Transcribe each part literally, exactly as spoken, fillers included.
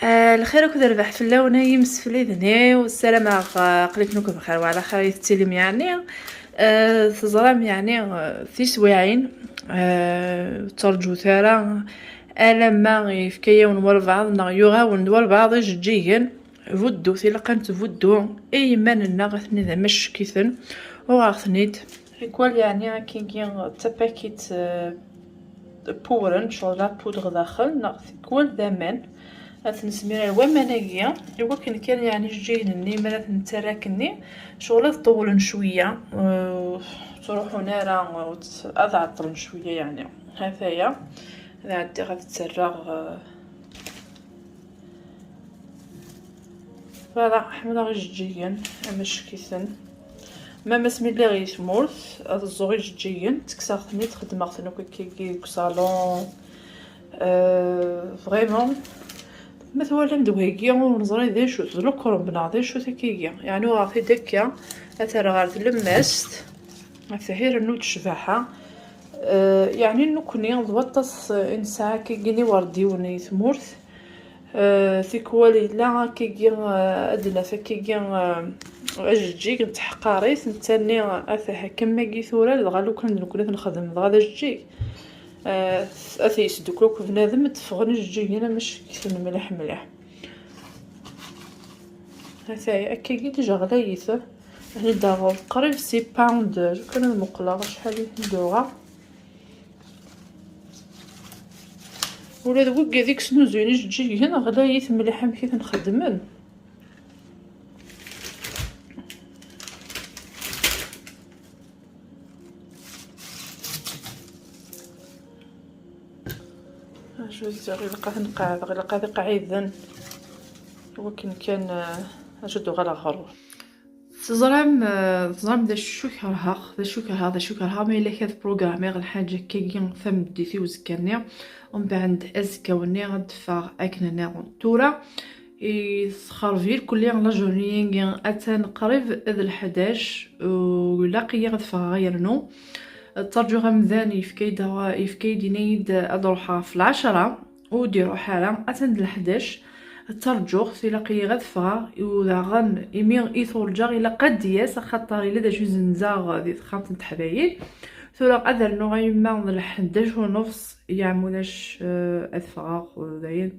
آه، الخير أكد ربح في اللون يمسفليدني والسلام. آه، قلت نكون بخير وعلى خير يتسلم يعني. آه، تزرم يعني، آه، في سواعين. آه، ترجو ثارة ألما يفكيون والبعض نغيوغا والبعض جيجن. Buddu, tilaq ad nettbuddu i yiman-nneɣ, atni d amack-iten, uɣeɣ-ten-id. Tikwal yeɛni akkagi d tapakit, eh, n wewren, ccɣel la poudre daxel, neɣ tikwal d aman. Ad ten-nesmir ar waman-agi, i wakken kan yeɛni ijeǧǧigen-nni, mi ara ten-nettarra akkenni, ccɣel ad ṭewwlen cwiya, eh, ur ttruḥun ara, eh, ad ɛeṭṭlen cwiya yeɛni. Hataya, ad ɛeddiɣ ad ttarraɣ, eh, Voilà, ḥemmleɣ ijeǧǧigen, amack-iten. Même asmi lliɣ i tmurt, ad ẓẓuɣ ijeǧǧigen, ttekkseɣ-ten-id, xeddmeɣ-ten akk akkagi deg usalon. Euh, vraiment, ma twalam d wagi, ur neẓri d acu-t, d lekreb neɣ d acu-t akkagi. Yeɛni uɣeɣ-t-id akka, ad t-rreɣ ɣer tlemmast, ad t-irennu-d ccbaḥa. Euh, yeɛni nekkni d waṭas, euh, i nesɛa akkagi n iwerdiwen i tmurt. Eh, tikwal yella akkagi, eh, ad d-naf akkagi, eh, ajeǧǧig n tḥeqqarit, nettani atah akka magi tura, dɣa lukan d nekkni ad t-nexdem, dɣa d ajeǧǧig. Eh, ad t-yesdukkel akk bnadem, d-ffɣen ijeǧǧigen amack-iten mliḥ mliḥ. Ataya, akkagi déjà ɣlayit. Hni daɣen qrib six pound, lukan ad muqleɣ acḥal i ten-d-uɣeɣ. Ula d wigad i yesnuzuyen ijeǧǧigen, ɣlayit mliḥ amek i ten-xeddmen. Acu ziɣ ilaq ad ten-qeɛdeɣ, ilaq ad iqeɛiden. Wakken kan, eh, acu d-uɣaleɣ ɣer ɣur. Teẓram, eh, teẓram d acu kerheɣ, d acu kerheɣ, d acu kerheɣ, ma yella kra programmiɣ lḥaǧa akkagi tameddit i uzekka-nni, umbeɛd azekka-nni ad d-ffeɣ akken nniḍen. Tura, yexreb irkelli la journée-agi, atan qrib d lḥdac, u ilaq-iyi ad ffɣeɣ yernu. Ttṛaǧuɣ amdan, yefka-yi-d, yefka-yi-d, yenna-yi-d ad ruḥeɣ ɣef lɛecṛa, ur d-iruḥ ara, atan d leḥdac. Ttṛaǧuɣ-t, ilaq-iyi ad ffɣeɣ, u daɣen imi i t-urǧaɣ ilaq ad d-yas, axaṭer yella d acu i zzenzeɣ di texxamt n teḥdayin. Tura ad rnuɣ a yemma d lḥdac u nofs, yeɛmulac, eh, ad ffɣeɣ, eh, dayen.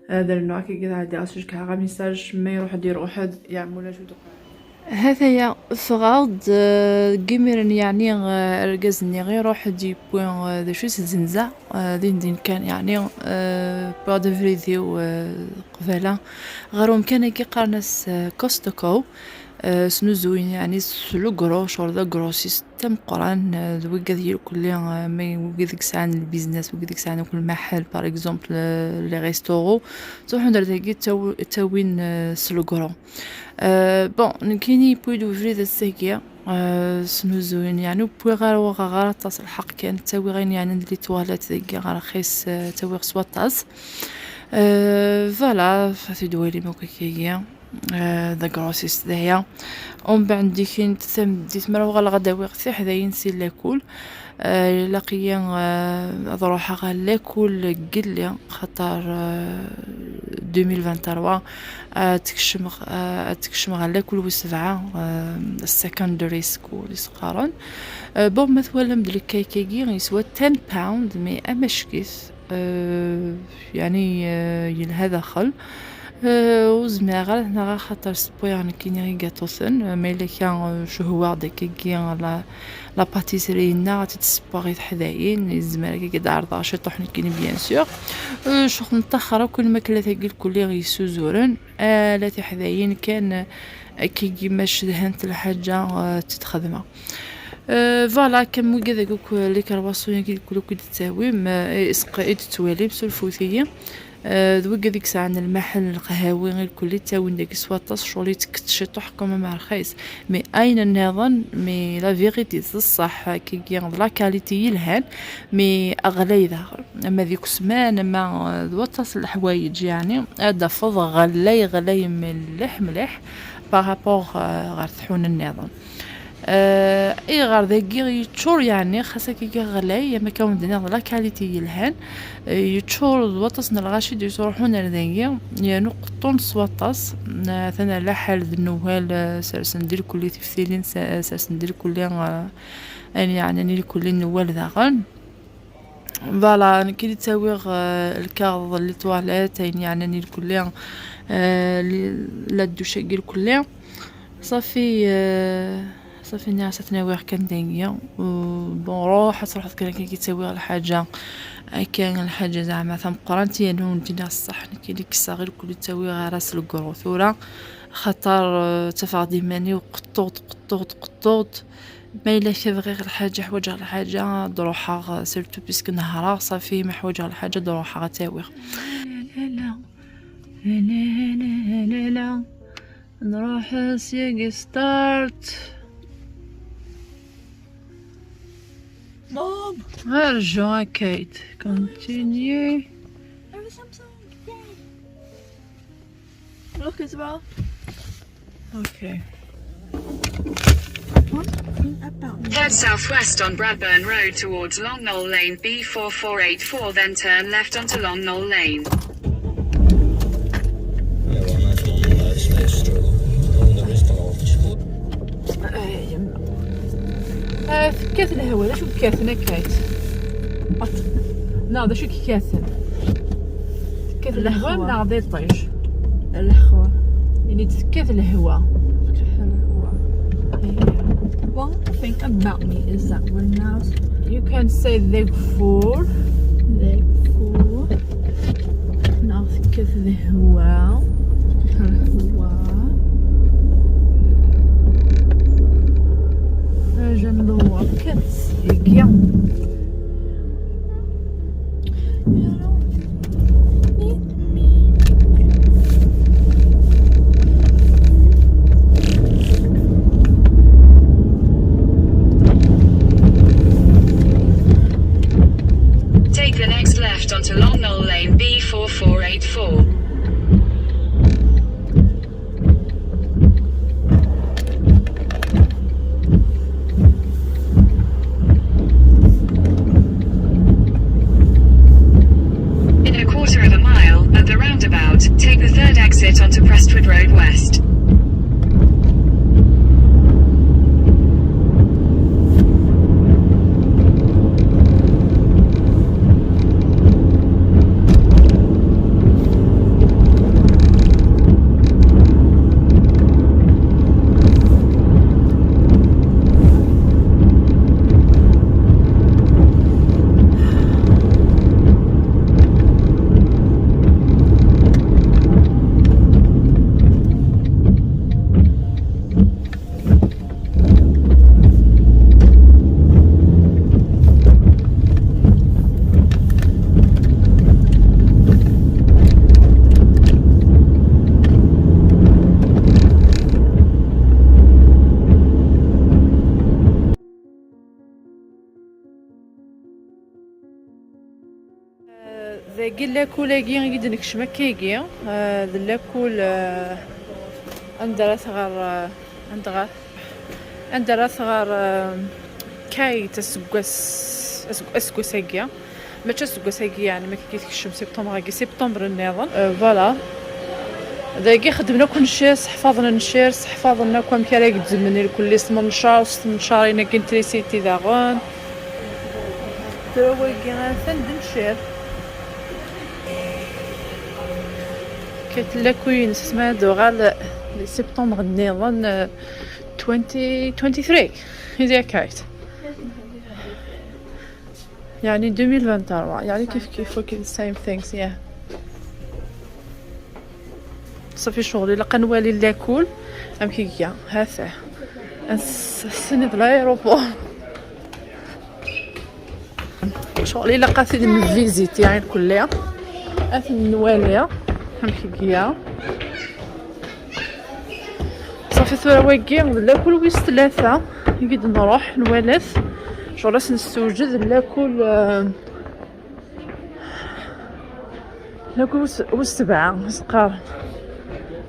Ad rnuɣ akka i d-ɛeddiɣ, as-d-cekkḥeɣ amisaj, ma iruḥ-d iruḥ-d, yeɛmulac ur d-uɣaleɣ. Hataya, ffɣeɣ-d, eh, deg imiren, yeɛni, eh, argaz-nni iruḥ-d yewwi, eh, d acu i s-zzenzeɣ, eh, din din kan, yeɛni, eh, wwiɣ-d abrid-iw, eh, qbala, ɣer umkan-agi qqaren-as, eh, Costco, eh, snuzuyen, yeɛni, s lugru, ccɣel d agrossiste ameqqran, eh, d wigad irkelli, eh, ma wigad i yesɛan lbiznas, wigad i yesɛan akk lmaḥal, par exemple, eh, les restaurants, ttruḥun-d ar dagi, ttaw-, ttawin, eh, s lugru. Euh, bon, nekkini yewwi-d ubrid ass-agi, euh, snuzuyen, yeɛni ur wwiɣ ara, ur uɣeɣ ara aṭas, lḥeqq kan, ttawiɣ ayen yeɛnan d les toilettes dagi, rxis, euh, ttawiɣ s waṭas. Euh, voilà, ad t-id-twalim akk akkagi, euh, d agrossiste daya. Umbeɛd dikkin tameddit, mi ara uɣaleɣ ad awiɣ tiḥdayin si lakul. Eh, ilaq-iyi, eh, ad ruḥeɣ ɣer lakul n yelli, xaṭer, eh, deux mille vingt-trois, eh, ad tekcem, eh, ad tekcem ɣer lakul wis sebɛa, eh, secondary school i s-qqaren. Eh, bon, ma twalam-d lkayk-agi, yeswa ten pound, mais amack-it, eh, yeɛni, eh, yelha daxel. Eh, ur zmireɣ ara ad t-nɣeɣ axaṭer ssewwayeɣ nekkini igaṭuten. Eh, ma yella akka, eh, cehwaɣ-d akkagi la, la pâtisserie-nneɣ, ad tt-id-ssewweɣ i teḥdayin. Yezmer akkagi ad d-ɛerḍeɣ ciṭuḥ nekkini, bien sûr. Eh, ccɣel neṭṭaxer akk lmaklat-agi lkulli i yessuzuren. Ala tiḥdayin kan, eh, akkagi ma cedhant lḥaǧa, eh, ad tt-id-xedmeɣ. Eh, voilà, akka am wigad akk, les croissants-agi lkulli akk i d-tettawim, eh, i d-tettwalim, surfut-iyi. Eh, d wigad i yesɛan lmaḥel n lqehhawi irkelli, ttawin dagi s waṭas, ccɣel yettekket ciṭuḥ quand même rxis. Mais ayen nniḍen, mais la vérité d ṣṣeḥ, akkagi d la qualité yelhan, mais ɣlay daɣen. Ama d ikusman, ama, eh, d waṭas n leḥwayeǧ, yeɛni, ad d-tafeḍ ɣlay, ɣlay mliḥ, mliḥ, par rapport, eh, ɣer tḥuna nniḍen. Eh, ayɣer dagi yeččur, yeɛni xas akka ɣlay, ama kan d-nniɣ d la qualité yelhan, eh, yeččur d waṭas n lɣaci d-yettruḥun ar dagi, yernu qeṭṭun s waṭas. Eh, atan ala ḥal d nnuhal, eh, sersen-d irkelli tiftilin, se-, sersen-d irkelli, eh, ayen yeɛnan irkelli n nnuhal daɣen. Voilà, nekk i d-ttawiɣ, eh, lkaɣeḍ, les toilettes, ayen yeɛnan irkelli, eh, li-, la douche-agi irkelli. Ṣafi, eh, ṣafi nniɣ-as ad ten-awiɣ kan dagi. U, bon, ruḥ, ad truḥeḍ kan akken i k-ttawiɣ lḥaǧa. Akken lḥaǧa zeɛma tameqqrant, yernu ur d-nniɣ ṣṣeḥ, nekk i d-kkseɣ irkelli, ttawiɣ ara s legru tura. Xaṭer, eh, ttafeɣ-d iman-iw qeṭṭuɣ-d, qeṭṭuɣ-d, qeṭṭuɣ-d. Ma yella kra bɣiɣ lḥaǧa, ḥwaǧeɣ lḥaǧa, ad ruḥeɣ, surtout puisque nehreɣ, ṣafi ma ḥwaǧeɣ lḥaǧa ad ruḥeɣ ad tt-awiɣ. Nruḥ syagi start. Mom! Arǧu a Kate. Continue. There was something. Look as well. Okay. Head southwest on Bradburn Road towards Long Knoll Lane, B four four eight four, then turn left onto Long Knoll Lane. Ah, tekkat lehwa, d acu yekkaten akka? Neɣ d acu yekkaten? Tekkat lehwa neɣ d iṭij? Lehwa. Ini-d tekkat lehwa. Tekkat lehwa. One thing about me is that when I was, you can say d ageffur. D ageffur. Neɣ tekkat lehwa. Lehwa. Ajen lehwa tekkat deg-i. Take the next left onto Long Knoll Lane, B four four eight four. In a quarter of a mile, at the roundabout, take the third exit onto Prestwood Road West. Eh, dagi lakul-agi i d-nekcem akkagi, eh, d lakul, eh, anda ara tɣer, eh, anda ɣer, anda ara tɣer, eh, Kate aseggas, aseg-, aseggas-agi. Mačči aseggas-agi, yeɛni, ma kif tekcem septembre-agi, septembre nniḍen. Eh, voilà. Dagi xeddmen akk ncir, seḥfaḍen ncir, seḥfaḍen akk amek ara gezzmen irkelli s mencar, s tmencarin-agi n trisiti daɣen. Tura wagi atan d ncir. Kate lakul-ines asmi ara d-tuɣal di septembre nniḍen, eh, twenty twenty-three. Is that right? Yeɛni deux mille vingt-trois, yeɛni kif kif, okay, the same things, yeah. Ṣafi ccɣel, ilaq ad nwali lakul amek iga. Ha-t-a. Ass-, ass-nni d l'aéroport. Ccɣel ilaq ad t-id-nviziti irkelli. Ad t-nwali amek iga. Ṣafi tura wagi d lakul wis tlata i d-nruḥ nwala-t. Ccɣel ad s-nessewjed lakul, eh, Lakul wis, wis sebɛa, i s-qqaren.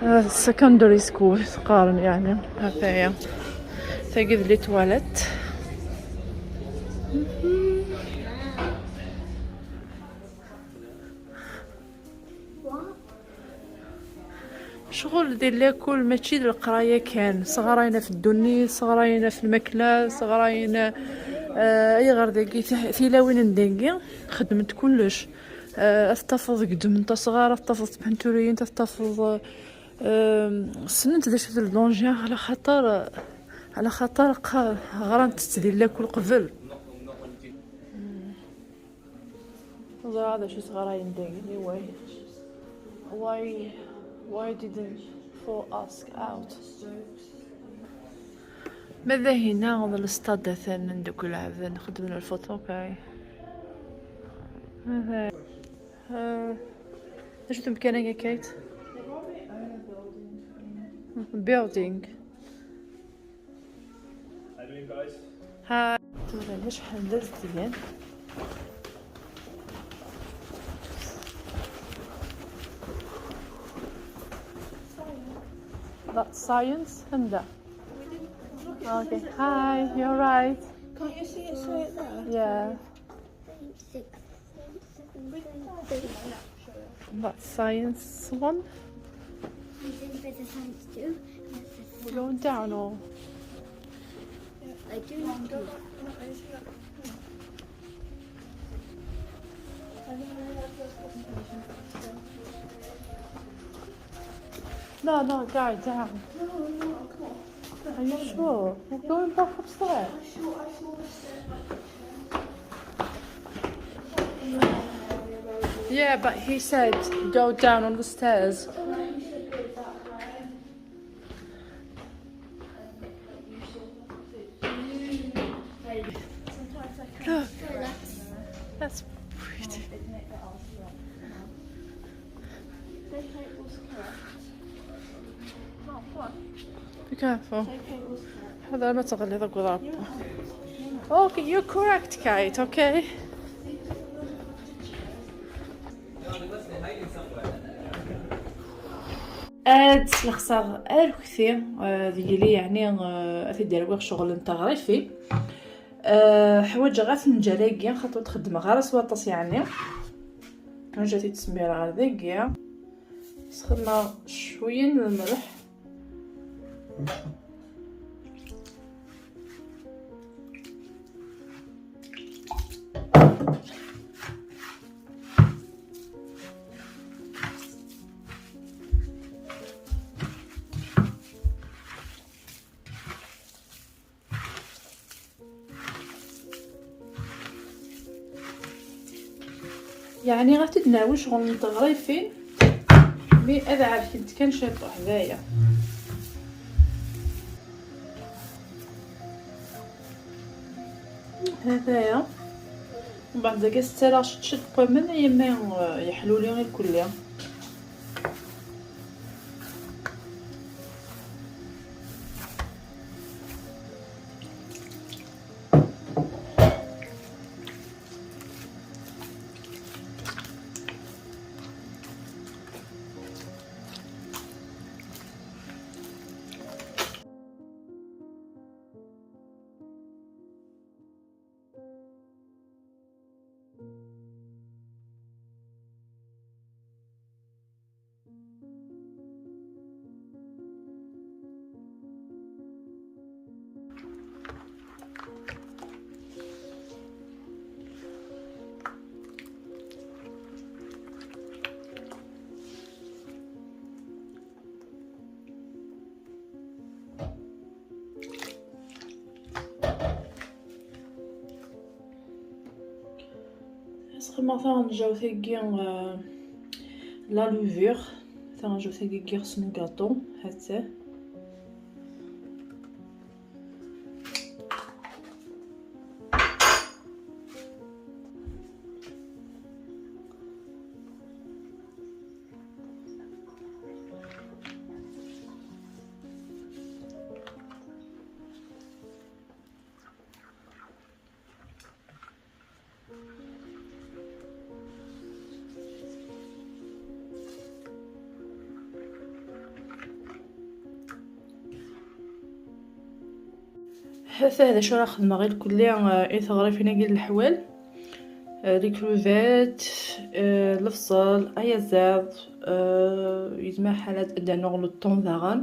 Eh, secondary school, i s-qqaren, yeɛni. Ata-ya. Tagi d les toilettes. Ccɣel di lakul mačči d leqraya kan, sɣarayen ɣef ddunit, sɣarayen ɣef lmakla, sɣarayen, eh, ayɣer dagi ti-, tilawin n dagi xeddment kullec. Eh, ad tafeḍ geddment asɣar, ad tafeḍ tpenturiyin, ad tafeḍ, eh, ssnent d acu d le danger, ala xaṭer, ala xaṭer qa-, ɣrant-tt di lakul qbel. Ẓriɣ d acu sɣarayen dagi, anyway. Why, why didn't four ask out? Ma d ahina d lestad atan n deg lɛebd nxeddem lfuṭu kay. Eh, d acu temkan-agi, Kate? Building. Hi. Tura acḥal d azedgan. That's science, anda? Okay. Hi, you're right. Can't you see it straight there? Yeah. That's science one. We're going down, or? I do not go. No, no, go down. Are you sure? We're going back upstairs. Yeah, but he said go down on the stairs. Look, that's pretty. Be careful. حذر ما تغلي ذاك ضرب. Okay, you're correct, Kate, okay? Ad slexseɣ arekti, eh, d yili, yeɛni, eh, ad t-id-awiɣ ccɣel n teɣrifin. Eh, ḥwaǧeɣ afenǧal-agi, xaṭer ur t-xeddmeɣ ara s waṭas, yeɛni. Ḥwaǧeɣ ad t-id-smireɣ ɣer dagi. Sxedmeɣ cwiya n lmelḥ. Yeɛni ad t-id-nawi ccɣel n teɣrifin, mi ad ɛerkent kan ciṭuḥ, d aya. Hadaya. Mbeɛd dagi, as-ttarraɣ ciṭ ciṭ n waman, ay imi, eh, yeḥluli irkelli. Sxedmeɣ taɣenjawt-agi, eh, la levure. Taɣenjawt-agi n yiɣes n ugaṭu, ha-tt-a. Hata d acu ara xedmeɣ i lkulli, eh, i teɣrifin-agi n leḥwal. Eh, les crevettes, eh, lebṣel, ayaziḍ, eh, yezmer ḥala ad d-rnuɣ le thon daɣen.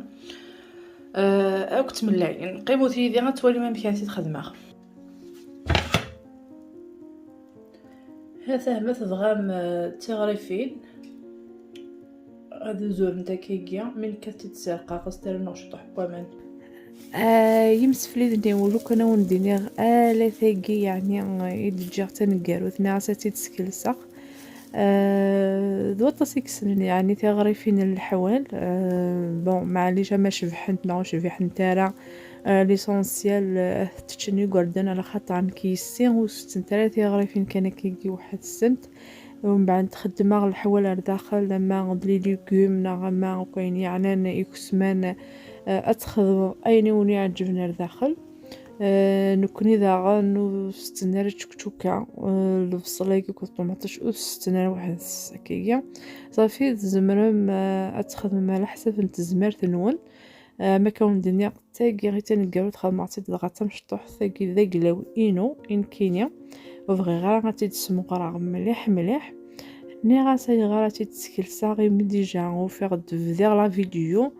Eh, akk tmellayin. Qqimet yid-i ad twalim amek ara t-id-xedmeɣ. Hata ma tebɣam, eh, tiɣrifin, ad uzurent akkagi, mi nekkat-id serqaɣ, ad s-ternuɣ ciṭuḥ n waman. Ah, yimsefliden-iw, lukan ad wen-d-iniɣ ala tagi, yeɛni, i d-ǧǧiɣ taneggarut, nniɣ-as ad tt-id-skelseɣ. Ah, d waṭas i yessnen, yeɛni, tiɣrifin n leḥwal. Ah, bon, maɛlic ama cebḥent neɣ ur cbiḥent ara, ah, l'essentiel, ah, ad t-ččen igerdan, ala xaṭer nekk yessi ur settent ara tiɣrifin kan akkagi weḥd-sent. Umbeɛd xeddmeɣ leḥwal ar daxel, ama d les légumes neɣ ama akk ayen yeɛnan ikesman, eh, ad txedmeḍ ayen i wen-iɛeǧben ar daxel. Eh, nekkni daɣen ur setten ara ččukčuka, eh, lebṣel-agi akked ṭumaṭic ur setten ara weḥd-s akkagi. Ṣafi tzemrem, eh, ad txedmem ɛla ḥsab n tezmert-nwen. Eh, ma akka wen-d-nniɣ, tagi i taneggarut xedmeɣ-tt-id dɣa d tamecṭuḥt, tagi d aglaw-inu i nekkini. Ur bɣiɣ ara ad tt-id-smeɣreɣ mliḥ mliḥ. Nniɣ-as ayɣer ad tt-id-skelseɣ, imi dija ufiɣ-d bdiɣ la vidéo,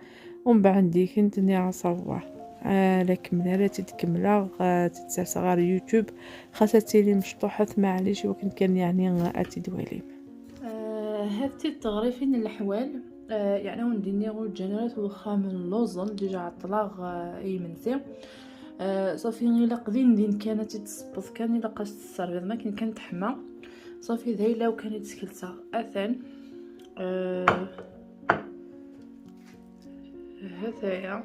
umbeɛd dikent nniɣ-as awah, ah, la kemmel ara ad tt-id-kemmleɣ, ah, ad tt-id-serseɣ ɣer YouTube, xas ad tili mecṭuḥet, maɛlic, iwakken kan yeɛni ad tt-id-walim. Ah, ha-tt-id teɣrifin n leḥwal. Ah, yeɛni wen-d-iniɣ ur ǧǧan ara at wexxam lluẓen, dija ɛeṭṭleɣ, ah, i yimensi. Ah, ṣafi ilaq din din kan ad tt-id-tṣebbeḍ kan, ilaq ad s-tesserbiḍ makken kan teḥma. Ṣafi d ayla-w kan i d-skelseɣ. Atan. Ah, ha-t-aya.